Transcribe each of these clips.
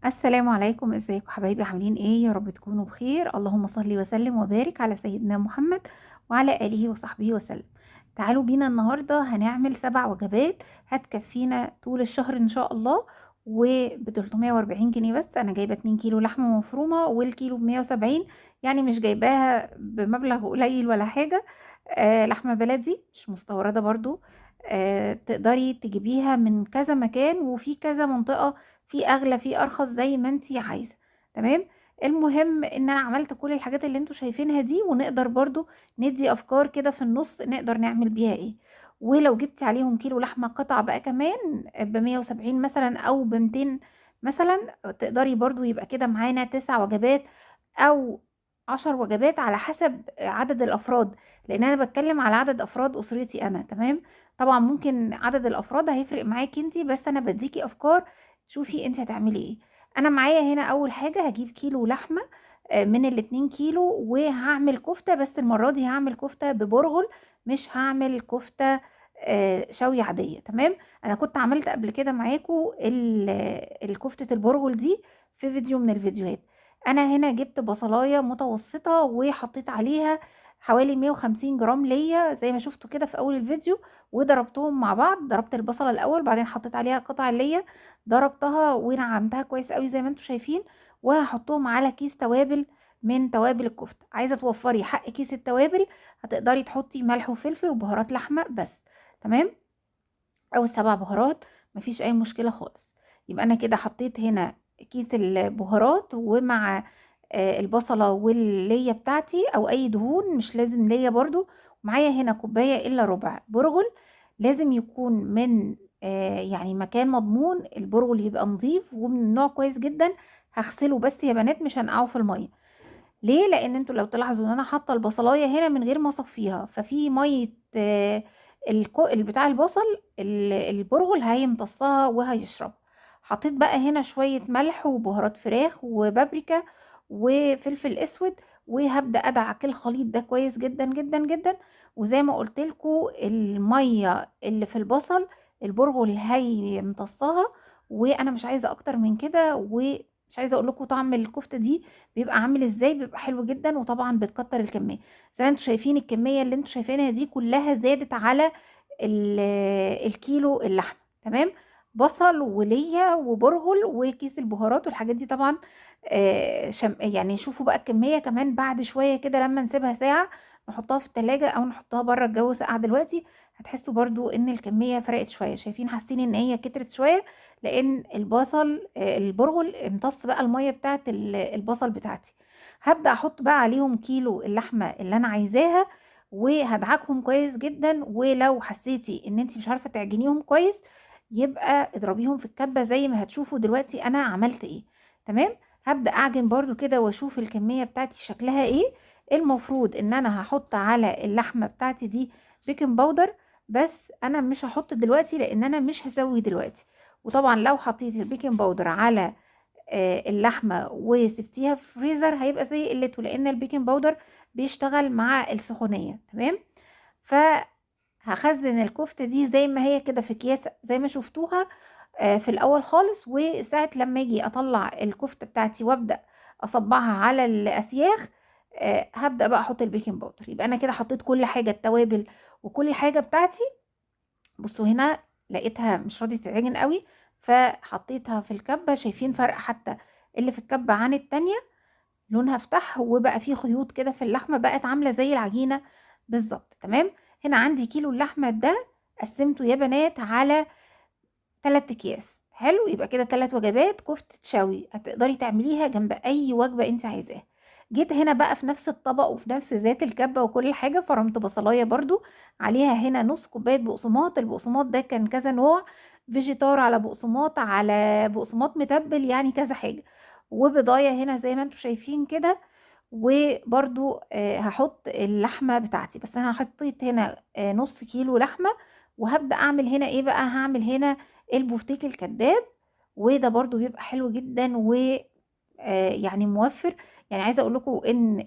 السلام عليكم، ازيكم حبايبي؟ عاملين ايه؟ يا رب تكونوا بخير. اللهم صل وسلم وبارك على سيدنا محمد وعلى اله وصحبه وسلم. تعالوا بينا النهارده هنعمل 7 وجبات هتكفينا طول الشهر ان شاء الله، وب 340 جنيه بس. انا جايبه 2 كيلو لحمه مفرومه والكيلو ب 170، يعني مش جايباها بمبلغ قليل ولا حاجة. لحمه بلدي مش مستورده برضو، تقدري تجيبيها من كذا مكان وفي كذا منطقة، في اغلى في ارخص زي ما انتي عايزه. تمام. المهم ان انا عملت كل الحاجات اللي انتوا شايفينها دي، ونقدر برضو ندي افكار كده في النص نقدر نعمل بيها ايه. ولو جبتي عليهم كيلو لحمه قطع بقى كمان بمية وسبعين مثلا او بمتين مثلا، تقدري برضو يبقى كده معانا 9 وجبات او 10 وجبات على حسب عدد الافراد، لان انا بتكلم على عدد افراد اسرتي انا. تمام. طبعا ممكن عدد الافراد هيفرق معاكي انتي، بس انا بديكي افكار شوفي انتي هتعملي ايه. انا معايا هنا اول حاجة هجيب كيلو لحمه، من الاتنين كيلو، وهعمل كفته، بس المرة دي هعمل كفته ببرغل، مش هعمل كفته، شوي عادية. تمام. انا كنت عملت قبل كده معاكم الكفتة البرغل دي في فيديو من الفيديوهات. انا هنا جبت بصلايه متوسطه وحطيت عليها حوالي 150 جرام ليا زي ما شفتوا كده في اول الفيديو، وضربتهم مع بعض. ضربت البصله الاول، بعدين حطيت عليها قطع الليا، ضربتها ونعمتها كويس قوي زي ما انتم شايفين، وهحطهم على كيس توابل من توابل الكفتة. عايزه توفري حق كيس التوابل هتقدري تحطي ملح وفلفل وبهارات لحمه بس. تمام، او 7 بهارات، مفيش اي مشكلة خالص. يبقى انا كده حطيت هنا كيس البهارات ومع البصله والليه بتاعتي او اي دهون، مش لازم ليا برضو. معايا هنا كوباية الا ربع برغل، لازم يكون من مكان مضمون، البرغل يبقى نظيف ومن نوع كويس جدا. هغسله بس يا بنات، مش هنقعه في المية. ليه؟ لان انتوا لو تلاحظوا ان انا حاطه البصلايه هنا من غير ما اصفيها، ففي مية، بتاع البصل، البرغل هيمتصها وهيشربها. حطيت بقى هنا شوية ملح وبهارات فراخ وبابريكا وفلفل اسود، وهبدا ادعك الخليط ده كويس جدا جدا جدا. وزي ما قلت لكم المية اللي في البصل البرغل هيمتصها، وانا مش عايزه اكتر من كده. ومش عايزه اقول لكم طعم الكفتة دي بيبقى عامل ازاي، بيبقى حلو جدا. وطبعا بتكتر الكمية زي ما انتم شايفين، الكمية اللي انتم شايفينها دي كلها زادت على الكيلو اللحمة. تمام. بصل وليا وبرغل وكيس البهارات والحاجات دي طبعا، شوفوا بقى الكمية كمان بعد شوية كده لما نسيبها ساعة نحطها في التلاجة او نحطها بره الجو ساقع دلوقتي، هتحسوا برضو ان الكمية فرقت شوية. شايفين؟ حاسين ان هي كترت شوية لان البرغل امتص بقى المية بتاعت البصل بتاعتي. هبدأ احط بقى عليهم كيلو اللحمة اللي انا عايزاها وهدعكهم كويس جدا. ولو حسيتي ان انتي مش عارفة تعجنيهم كويس يبقى اضربيهم في الكبة زي ما هتشوفوا دلوقتي انا عملت ايه. تمام. هبدأ اعجن برضو كده واشوف الكمية بتاعتي شكلها ايه. المفروض ان انا هحط على اللحمة بتاعتي دي بيكنج باودر، بس انا مش هحط دلوقتي لان انا مش هسوي دلوقتي. وطبعا لو حطيتي البيكنج باودر على اللحمة وسبتيها في الفريزر هيبقى زي قلته، لان البيكنج باودر بيشتغل مع السخونية. تمام. فهخزن الكفتة دي زي ما هي كده في اكياس زي ما شفتوها، في الاول خالص. وساعة لما اجي اطلع الكفتة بتاعتي وابدأ اصبعها على الاسياخ، هبدأ بقى احط البيكنج باودر. يبقى انا كده حطيت كل حاجة، التوابل وكل حاجة بتاعتي. بصوا هنا لقيتها مش راضية تتعجن قوي، فحطيتها في الكبة. شايفين فرق حتى اللي في الكبة عن التانية؟ لونها فتح وبقى فيه خيوط كده في اللحمة، بقت عاملة زي العجينة بالظبط. تمام. هنا عندي كيلو اللحمة ده قسمته يا بنات على 3 اكياس. حلو، يبقى كده 3 وجبات كفتة شوي هتقدري تعمليها جنب اي وجبة انت عايزاها. جيت هنا بقى في نفس الطبق وفي نفس ذات الكبة وكل حاجة، فرمت بصلاية برضو عليها هنا نص كوباية بقسماط. البقسماط ده كان كذا نوع، فيجيتار على بقسماط على بقسماط متبل، يعني كذا حاجة. وبضاية هنا زي ما انتم شايفين كده. وبرضو، هحط اللحمة بتاعتي، بس انا حطيت هنا، نص كيلو لحمة. وهبدأ اعمل هنا ايه بقى؟ هعمل هنا البفتيك الكداب، وده برضو بيبقى حلو جدا و، موفر. عايزة اقول لكم ان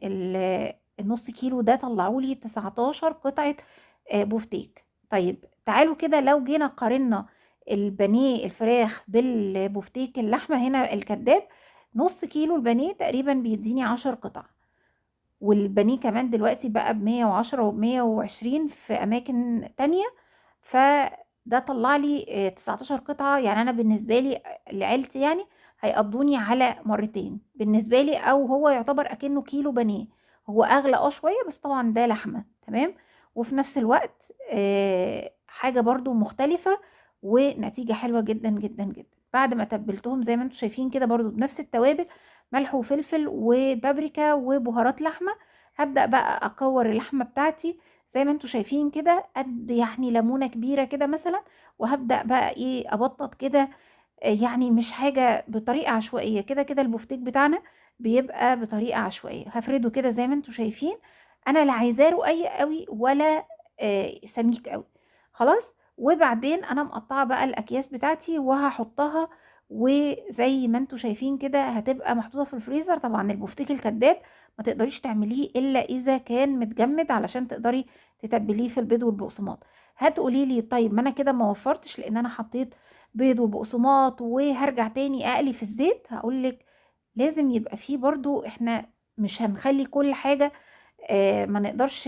النص كيلو ده طلعوا لي 19 قطعة، بفتيك. طيب تعالوا كده لو جينا قارنا البانيه الفراخ بالبفتيك اللحمة هنا الكداب، نص كيلو البانيه تقريبا بيديني 10 قطع، والبانيه كمان دلوقتي بقى ب110 و120 في اماكن تانية، فده طلع لي 19 قطعة. يعني انا بالنسبة لي لعيلتي يعني هيقضوني على مرتين بالنسبة لي، او هو يعتبر اكنه كيلو بانيه، هو اغلى شوية بس طبعا ده لحمة، تمام. وفي نفس الوقت حاجة برضو مختلفة ونتيجة حلوة جدا جدا جدا. بعد ما تبلتهم زي ما انتم شايفين كده برضو بنفس التوابل، ملح وفلفل وبابريكا وبهارات لحمة، هبدأ بقى اكور اللحمة بتاعتي زي ما انتم شايفين كده، قد يعني ليمونة كبيرة كده مثلا، وهبدأ بقى ابطط كده، يعني مش حاجة بطريقة عشوائية، كده كده البفتيك بتاعنا بيبقى بطريقة عشوائية. هفرده كده زي ما انتم شايفين، انا لا عايزاه رقيق قوي ولا سميك قوي، خلاص. وبعدين انا مقطعة بقى الاكياس بتاعتي وهحطها، وزي ما انتم شايفين كده هتبقى محطوطة في الفريزر. طبعا البفتيك الكداب ما تقدريش تعمليه الا اذا كان متجمد علشان تقدري تتبليه في البيض والبقسماط. هتقولي لي طيب ما انا كده ما وفرتش لان انا حطيت بيض وبقسماط وهرجع تاني اقلي في الزيت. هقولك لازم يبقى فيه برضو، احنا مش هنخلي كل حاجة، ما نقدرش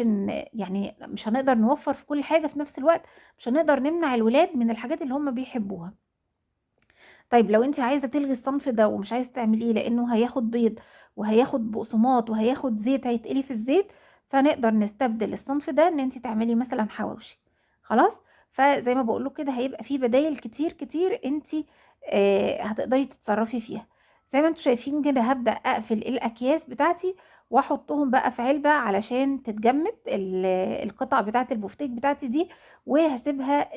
يعني مش هنقدر نوفر في كل حاجة في نفس الوقت، مش هنقدر نمنع الولاد من الحاجات اللي هم بيحبوها. طيب لو انت عايزة تلغي الصنف ده ومش عايزة تعمليه لانه هياخد بيض وهياخد بقسماط وهياخد زيت هيتقلي في الزيت، فنقدر نستبدل الصنف ده ان انت تعملي مثلا حواوشي، خلاص. فزي ما بقول لكم كده هيبقى فيه بدايل كتير كتير انت، هتقدري تتصرفي فيها. زي ما انتم شايفين كده هبدأ اقفل الاكياس بتاعتي واحطهم بقى في علبة علشان تتجمد القطع بتاعت البفتيك بتاعتي دي، وهسيبها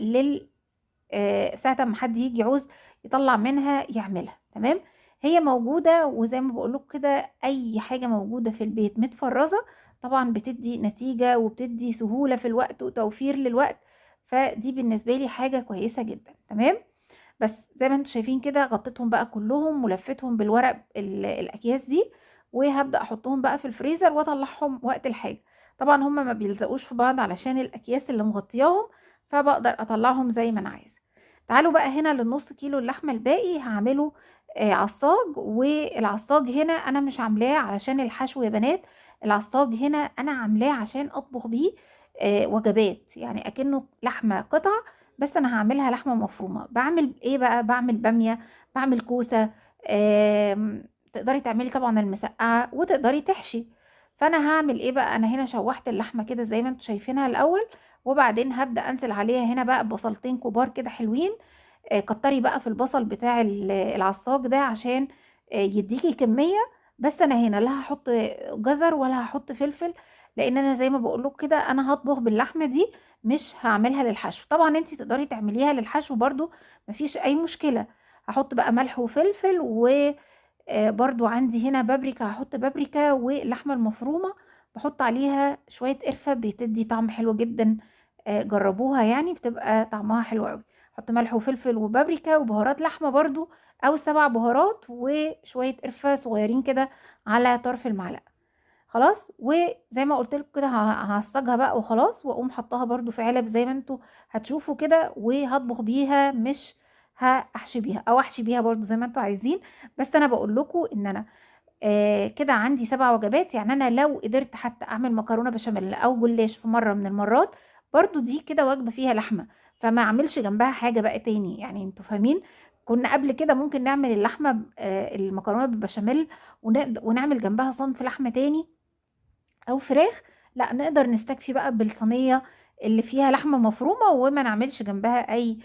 ساعة ما حد يجي يعوز يطلع منها يعملها، تمام. هي موجودة، وزي ما بقول لكم كده اي حاجة موجودة في البيت متفرزة طبعا بتدي نتيجة وبتدي سهولة في الوقت وتوفير للوقت، فدي بالنسبة لي حاجة كويسة جدا، تمام. بس زي ما انتم شايفين كده غطيتهم بقى كلهم ولفتهم بالورق الاكياس دي، وهبدأ احطهم بقى في الفريزر واطلعهم وقت الحاجة. طبعا هم ما بيلزقوش في بعض علشان الاكياس اللي مغطياهم، فبقدر اطلعهم زي ما انا عايزة. تعالوا بقى هنا للنص كيلو اللحمة الباقي هعمله، عصاج. والعصاج هنا انا مش عاملاه علشان الحشو يا بنات، العصاج هنا انا عاملاه عشان اطبخ بيه، وجبات، يعني اكنه لحمة قطع، بس انا هعملها لحمة مفرومة. بعمل ايه بقى؟ بعمل بامية، بعمل كوسة، تقدري تعملي طبعا المسقعة وتقدري تحشي. فانا هعمل ايه بقى؟ انا هنا شوحت اللحمة كده زي ما انتم شايفينها الاول، وبعدين هبدأ انزل عليها هنا بقى ببصلتين كبار كده حلوين. كتري بقى في البصل بتاع العصاج ده عشان، يديكي كمية. بس انا هنا لا هحط جزر ولا هحط فلفل، لان انا زي ما بقول لكم كده انا هطبخ باللحمة دي، مش هعملها للحشو. طبعا انتي تقدري تعمليها للحشو برضو، مفيش اي مشكلة. هحط بقى ملح وفلفل، و برضو عندي هنا بابريكا، هحط بابريكا، واللحمة المفرومة بحط عليها شوية قرفة بتدي طعم حلو جدا، جربوها بتبقى طعمها حلو قوي. حط ملح وفلفل وبابريكا وبهارات لحمة برضو، او 7 بهارات، وشوية قرفة صغيرين كده على طرف المعلقة، خلاص. وزي ما قلت لكم كده هعصجها بقى وخلاص، واقوم حطاها برضو في علب زي ما انتوا هتشوفوا كده، وهطبخ بيها، مش هحشي بيها، او احشي بيها برضو زي ما انتوا عايزين. بس انا بقول لكم ان انا، كده عندي 7 وجبات. يعني انا لو قدرت حتى اعمل مكرونه بشاميل او جلاش في مره من المرات، برضو دي كده وجبه فيها لحمه، فما اعملش جنبها حاجه بقى تاني. انتوا فاهمين، كنا قبل كده ممكن نعمل المكرونه بالبشاميل ونعمل جنبها صنف لحمه تاني او فراخ. لا، نقدر نستكفي بقى بالصينيه اللي فيها لحمه مفرومه وما نعملش جنبها اي،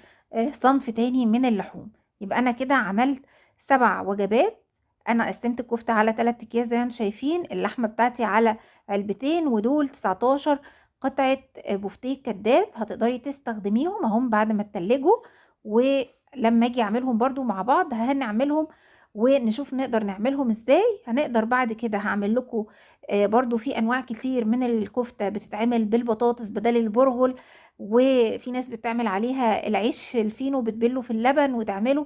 صنف تاني من اللحوم. يبقى انا كده عملت 7 وجبات. انا قسمت الكفته على 3 اكياس زي ما انتم شايفين، اللحمه بتاعتي على علبتين، ودول 19 قطعه بفتيك كداب. هتقدري تستخدميهم اهم بعد ما تتلجوا، ولما اجي اعملهم برضو مع بعض هنعملهم ونشوف نقدر نعملهم ازاي. هنقدر بعد كده هعمل لكم، برضو في انواع كتير من الكفتة بتتعمل بالبطاطس بدل البرغل، وفي ناس بتعمل عليها العيش الفينو بتبله في اللبن وتعمله.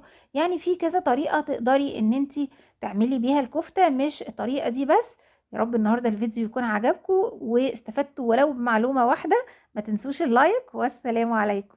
في كذا طريقة تقدري ان انتي تعملي بيها الكفتة، مش الطريقة دي بس. يا رب النهاردة الفيديو يكون عجبكم واستفدتوا ولو بمعلومة واحدة. ما تنسوش اللايك، والسلام عليكم.